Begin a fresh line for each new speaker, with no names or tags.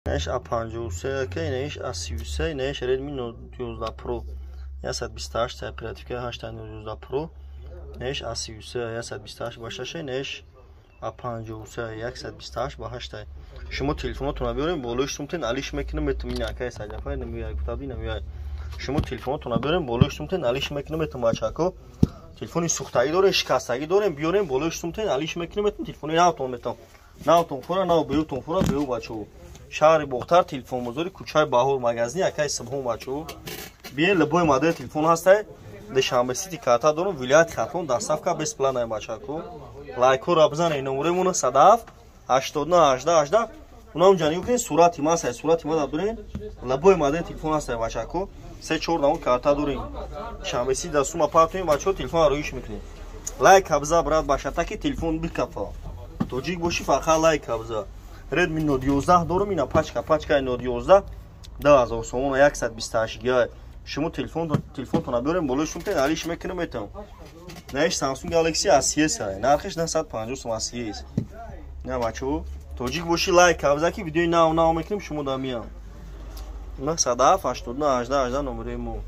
Наиш А53 ака, наиш А33, наиш Redmi Note 11 Pro. 128 оперативка 8 11 Pro. Наиш А33 128 ба 6, наиш А53 128 ба 8. Шумо телефонотонро биёрем, болои сумтен алиш мекунем, метум ин акаи Саҷафар намеояд, гуфтаби намеояд. Шумо телефонотонро биёрем, болои сумтен алиш мекунем, метум бачако. Телефони сӯхтагӣ дорем, шикастагӣ дорем, биёрем, болои сумтен алиш мекунем, метум телефони навтон метам. Навтон фура, нав беютон фура, бею бачао. Шаҳри Бохтар, телефонбозори кӯчаи Баҳор, магазини акаи Субҳон бачао. Биен, любой модели телефон ҳастай. Душанбе Сити карта дорум, вилояти Хатлон доставка бесплатная бачако. Лайкҳоро бизанед, номерои 107 89 18 18. Унам ҷа нигоҳ кунед, сурати ма ҳастай, сурати ма дорем. Любой модели телефон ҳастай бачако. Се чор намуд карта дорем. Душанбе Сити да сума партоем бачао, телефонро роиш мекунем. Лайк биза, брат, башата ки телефон бикафа. Тоҷик бошӣ, фақат лайк биза. Redmi Note 11 дорум, ина пачка, пачкаи Note 11 2000 сомон, 128 гига. Шумо телефонтонро биёрем, болои сумтен алиш мекунем, метавон. Наиш Samsung Galaxy A30, нархиш 950 сом A30. На бачао, тоҷик бошӣ, лайк биза ки видеои нав нав мекунем, шумо да миям. 907 89 18 18 номерои мо.